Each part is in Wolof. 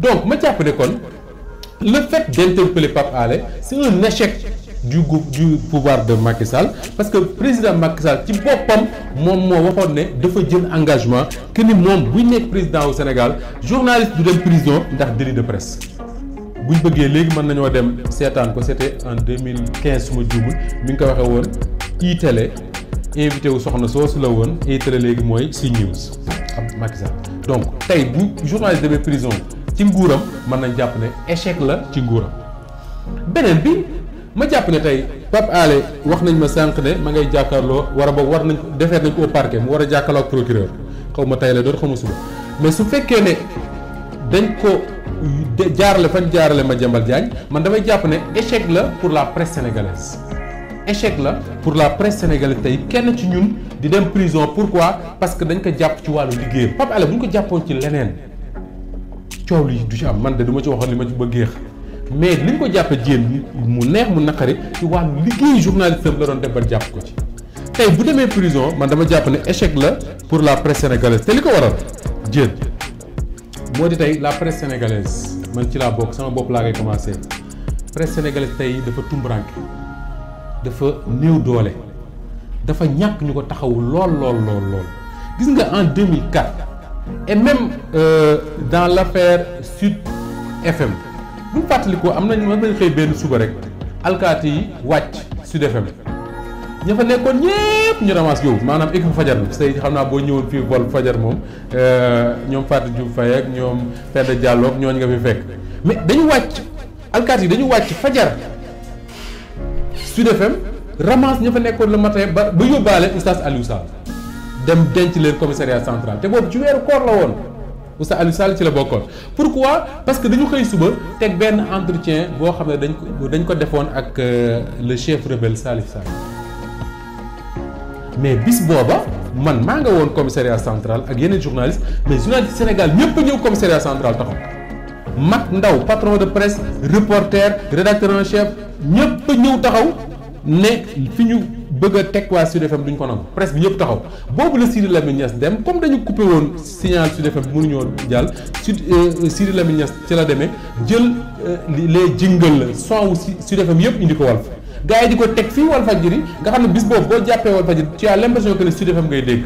donc ma jàpp ne kon le fait d'interpeller Pape Alé c'est un échec du pouvoir de Macky Sall parce que président Macky Sall ci boppam moom moo waxoon ne dafa jël engagement que ni moom buy nekk président au Sénégal journaliste du dem prison ndax délit de presse. buñ bëggee léegi mën nañoo dem seetaan ko c'était en 2015 su ma juumul mi ngi ko waxee woon iTélé invité wu soxna soosu la woon iTélé léegi mooy CNews xam Macky Sall donc tey bu journaliste demee prison ci nguuram mën nañ jàpp ne échec la ci nguuram. beneen bi ma jàpp ne tey Pape Alé wax nañ ma sànq ne ma ngay jàkkaarloo war a boog war nañ defeet nañ ko au parquet mu war a jàkkaarloo ak procureur xaw ma tey la doon xaw ma suba mais su fekkee ne dañ ko jaarale fan jaarale Madiambal Diagne man damay jàpp ne échec la pour la presse sénégalaise échec la pour la presse sénégalaise tey kenn ci ñun di dem prison pourquoi parce que dañ ko jàpp ci wàllu liggéeyam Pape Alé bu ñu ko jàppoon ci leneen coow li du ci am man de du ma ci waxoon li ma ci bëggee mais li ñu ko jàppe jéem mu neex mu naqari ci wàllu liggéey journaliste la doon def ba jàpp ko ci tey bu demee prison man dama jàpp ne échec la pour la presse sénégalaise te li ko waral jéem moo di tey la presse sénégalaise man ci laa bokk sama bopp laa koy commencé presse sénégalaise tey dafa tumburanke dafa néew doole dafa ñàkk ñu ko taxawu lool gis nga en 2004 et même dans l'affaire Sud FM bu fàttalikoo am nañ mën nañ xëy benn suba rek alkaati yi wàcc Sud FM ña fa nekkoon ñépp ñu ramasse yow maanaam équipe fajar bi say xam naa boo ñëwoon fii vol fajar moom ñoom Fatou Diouf Faye ak ñoom Penda Diallo ak ñooñu nga fi fekk mais dañu wàcc alkaati yi dañu wàcc fajar Sud FM ramasse ña fa nekkoon le matin ba yóbbaale oustaz Aliou Sall dem denc leen commissariat central te boobu ci weeru koor la woon oustaz Aliou Sall ci la bokkoon pourquoi parce que dañu xëy suba teg benn entretien boo xam ne dañ ko defoon ak le chef rebelle Salif Sall mais bis booba man maa nga woon commissariat central ak yeneen journaliste mais journaliste Sénégal ñëpp a ñëw commissariat central taxaw mag ndaw patron de presse reporter rédacteur en chef ñëpp a ñëw taxaw ne fi ñu bëgg a teg waa Sud FM duñ ko nangu presse bi ñëpp taxaw boobu la Sidi Lamine Niass dem comme dañu coupé woon signal Sud FM bi mënuñoo jàll Sidi Lamine Niass ci la demee jël les jingle son wu Sud FM yëpp indi ko Walf gars yi di ko teg fii Walfadjri nga xam ne bis boobu boo jàppee Walfadjri tu as l'impression que ne Sud FM ngay dégg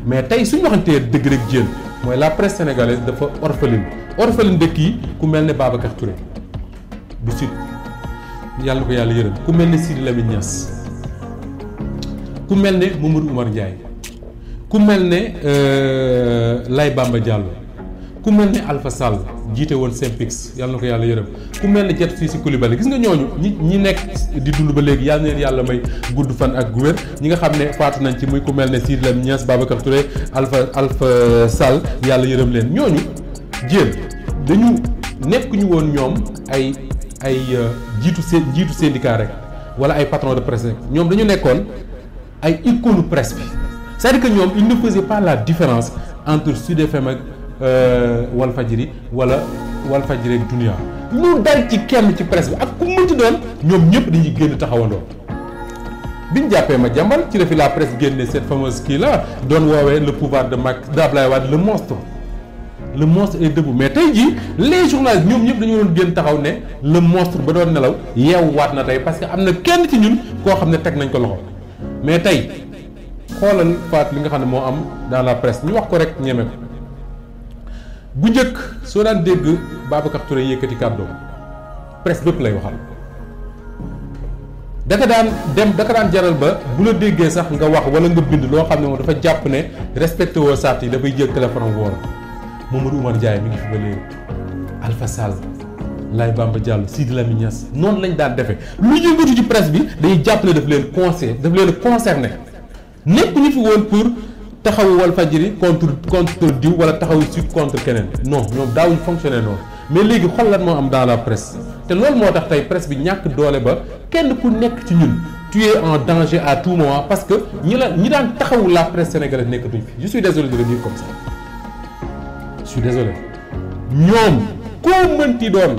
mais tey suñu waxantee dëgg rek jéem mooy la presse sénégalaise dafa orpheline dëkk yi ku mel ne Babacar Touré bu Sud yàlla ko yàlla yërëm ku mel ne Sidi Lamine Niass ku mel ne Mamadou Oumar Ndiaye ku mel ne Lay Bamba Diallo ku mel ne Alpha Sall jiite woon Synpics yàlla na ko yàlla yërëm ku mel ne Jet Sisi Coulibaly gis nga ñooñu ñi nekk di dund ba léegi yàlla na leen yàlla may gudd fan ak gu wér ñi nga xam ne faatu nañ ci muy ku mel ne Sidi Lamine Niass Babacar Touré Alpha Sall yàlla yërëm leen ñooñu jéem dañu nekk ñu woon ñoom ay jiitu syndicat rek wala ay patron de presse rek ñoom dañu nekkoon ay icône presse bi c'est-à-dire que ñoom il ne faisait pas la différence entre Sud FM ak Walfadjri wala Walfadjri ak Dunia lu dal ci kenn ci presse bi ak ku mënti doon ñoom ñëpp dañuy génn taxawandoo biñ jàppee Madiambal ci la fi la presse génne cette fameuse kii là doon woowee le pouvoir d'Abdoulaye Wade le monstre est debout mais tey jii les journalistes ñoom ñëpp dañu doon génn taxaw ne le monstre ba doon nelaw yeewuwaat na tey parce que am na kenn ci ñun koo xam ne teg nañ ko loxo mais tey xoolal faat li nga xam ne moo am dans la presse ñu wax ko rek ñeme ko bu njëkk soo daan dégg Babacar Touré yëkkati kàddoom presse bépp lay waxal daka daan jaral ba bu la déggee sax nga wax wala nga bind loo xam ne moom dafa jàpp ne respecté woo sart yi dafay jël téléphone am woon Mamadou Oumar Ndiaye mi ngi fi ba léegi Alpha Sall Lay Bamba Diallo Sidi Lamine Niass noonu lañ daan defee lu yëngatu ci presse bi dañuy jàpp ne daf leen concerné nekk ñu fi woon pour taxawu Walfadjri contre diw wala taxawu Sud contre keneen non ñoom daawuñ fonctionner noonu mais léegi xool lan moo am dans la presse te loolu moo tax tey presse bi ñàkk doole ba kenn ku nekk ci ñun tu es en danger à tout moment parce que ñi daan taxawu la presse sénégalaise nekkatuñ fi je suis désolé de le dire comme ça je suis désolé ñoom koo mënti doon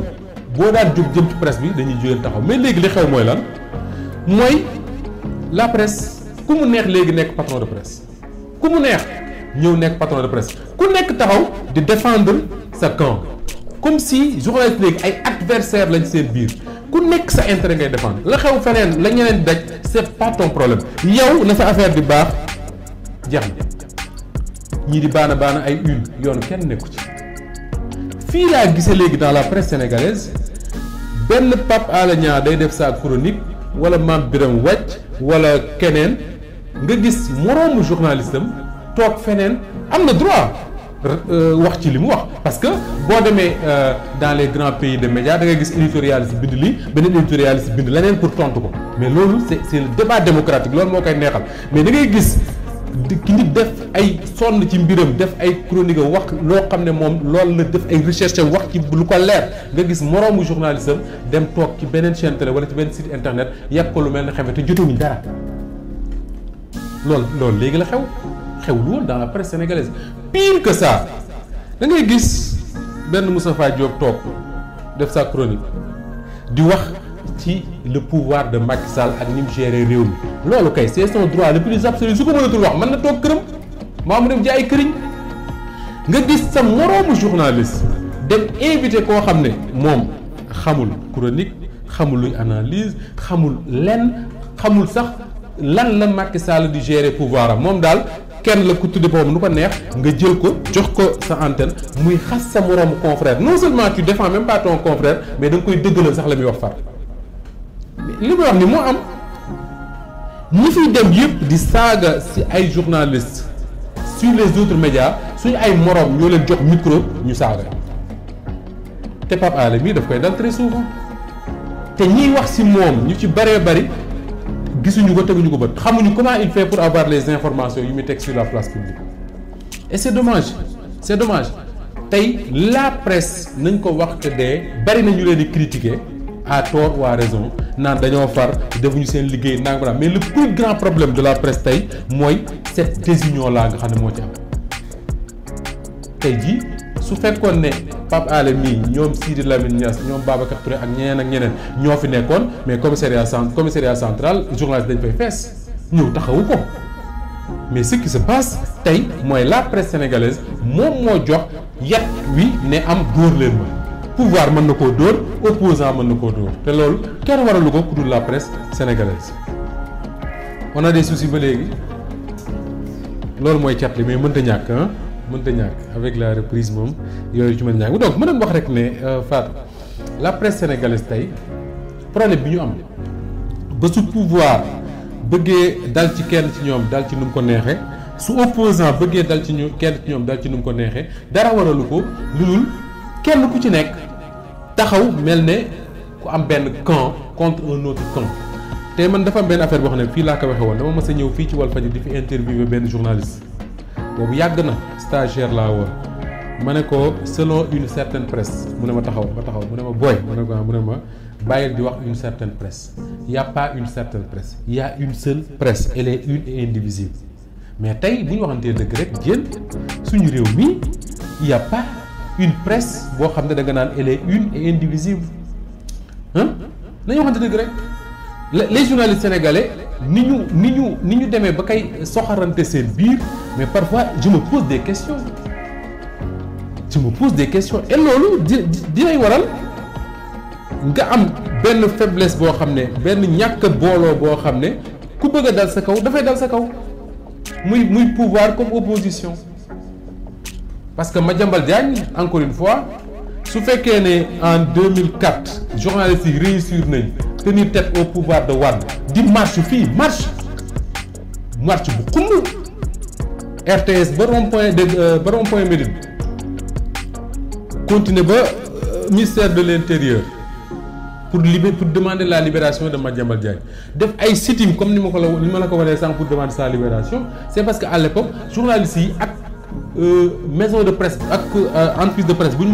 boo daan jóg jëm ci presse bi dañuy jógeen taxaw mais léegi li xew mooy lan mooy la presse ku mu neex léegi nekk patron de presse ku mu neex ñëw nekk patron de presse ku nekk taxaw di défendre sa camp comme si journaliste léegi ay adversaire lañ seen biir ku nekk sa intérêt ngay défendre la xew feneen la ñeneen daj c'est pas ton problème yow na sa affaire di baax jeex na ñii di baana ay une yoonu kenn nekku ci. fii laa gisee léegi dans la presse sénégalaise benn Pape Alé Niang day def sa chronique wala Mame Birame Wathie wala keneen nga gis moroomu journaliste am toog feneen am na droit wax ci li mu wax parce que boo demee dans les grands pays de médias da ngay gis éditorialiste bind lii beneen éditorialiste bind leneen pour tontu ko mais loolu c'est le débat démocratique loolu moo koy neexal mais da ngay gis ki nit def ay sonn ci mbiram def ay chronique wax loo xam ne moom loolu la def ay recherche wax ci lu ko leer nga gis moroomu journaliste am dem toog ci beneen chaîne télé wala ci benn site internet yàq ko lu mel ne xamee te jotewuñ dara loolu léegi la xewul woon dans la presse sénégalaise pire que ça da ngay gis benn Moustapha Diop toog def sa chronique di wax ci le pouvoir de Macky Sall ak ni mu gérer réew mi loolu kay c'est son droit le plus absolu su ko mënatul wax mën na toog këram maa mu dem jaay këriñ nga gis sa moroomu journaliste dem invité koo xam ne moom xamul chronique xamul luy analyse xamul lenn xamul sax lan la Macky Sall di gérer pouvoir am moom daal kenn la ku tudde boobu nu ko neex nga jël ko jox ko sa antenne muy xas sa moroomu confrère non seulement tu défends même pas ton confrère mais da nga koy dëggalal sax la muy wax far li muy wax ni moo am ñi fiy dem yëpp di saaga ci ay journalistes sur les autres médias suñu ay moroom ñoo leen jox micro ñu saaga te Pape Alé mii daf koy dal très souvent te ñiy wax ci moom ñu ci bëree bëri gisuñu ko teguñu ko bët xamuñu comment il fait pour avoir les informations yu muy teg sur la place publique et c'est dommage tey la presse nañ ko wax te dee bëri na ñu leen di critiquer à tort ou à raison naan dañoo far defuñu seen liggéey nangam mais le plus grand problème de la presse tey mooy cette désunion là nga xam ne moo ci am tey jii su fekkoon ne Pape Alé mii ñoom Sidi Lamine Niass ñoom Babacar Touré ak ñeneen ñoo fi nekkoon mais commissariat central journaliste dañ fay fees ñëw taxawu ko mais ce qui se passe tey mooy la presse sénégalaise moom moo jox yat wi ne am dóor leen ma pouvoir mën na koo dóor opposant mën na koo dóor te loolu kenn waralu ko ku dul la presse sénégalaise on a des soucis ba léegi loolu mooy cat li mais mënta ñàkk mënta ñàkk avec la reprise moom yooyu ci mën ñàkk donc ma doon wax rek ne Fatou la presse sénégalaise tey problème bi ñu am ba su pouvoir bëggee dal ci kenn ci ñoom dal ci nu mu ko neexee su opposant bëggee dal ci kenn ci ñoom dal ci nu mu ko neexee dara waralu ko lu dul kenn ku ci nekk taxaw mel ne ku am benn camp contre un autre camp te man dafa am benn affaire boo xam ne fii laa ko waxee woon dama mës a ñëw fii ci Walfadjri di fi interviewer benn journaliste boobu yàgg na stagiaire laa woon ma ne ko selon une certaine presse mu ne ma taxaw mu ne ma booy mu ne ma bàyyil di wax une certaine presse il y a pas une certaine presse il y a une seule presse elle est une et indivisible mais tey bu ñu waxantee dëgg rek jéem suñu réew mi il y a pas une presse boo xam ne da nga naan elle est une et indivisible nañu waxante dëgg rek les journalistes sénégalais ni ñu demee ba kay soxarante seen biir mais parfois je me pose des questions et loolu dinay waral nga am benn faiblesse boo xam ne benn ñàkk booloo boo xam ne ku bëgg a dal sa kaw dafay dal sa kaw muy pouvoir comme opposition parce que Madiambal Diagne encore une fois su fekkee ne en 2004 journalistes yi réussir nañ tenir tête au pouvoir de Wade di marche fii marche bu xumb RTS ba rond-point Médine continuer ba ministère de l'intérieur pour demander la libération de Madiambal Diagne def ay sit-in comme ni ma la ko wanee sànq pour demander sa libération c'est parce que à l'époque journalistes yi ak maison de presse ak entreprise de presse bu ñu